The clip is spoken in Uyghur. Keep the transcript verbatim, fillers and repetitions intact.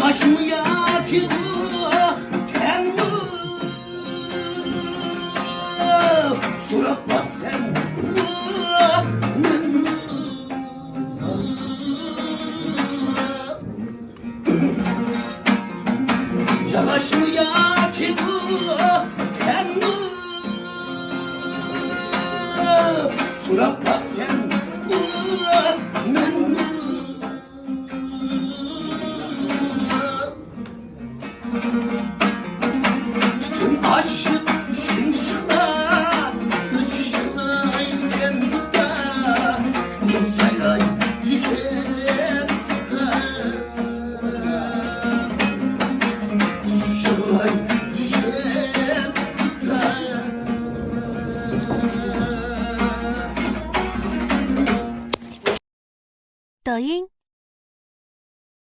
ئاشمۇ ياكى ئۇ تەنمۇ؟ سوراپ باقسام ئۇ مەنمۇ؟ ياغاچمۇ ياكى بۇ تەنمۇ؟ سوراپ باقسام ئۇ مەنمۇ؟ پۈتۈن ئاشىق شىنجىغا ئۆزى يىغلايدىكەن، ئۇنى سايلايدىكەن.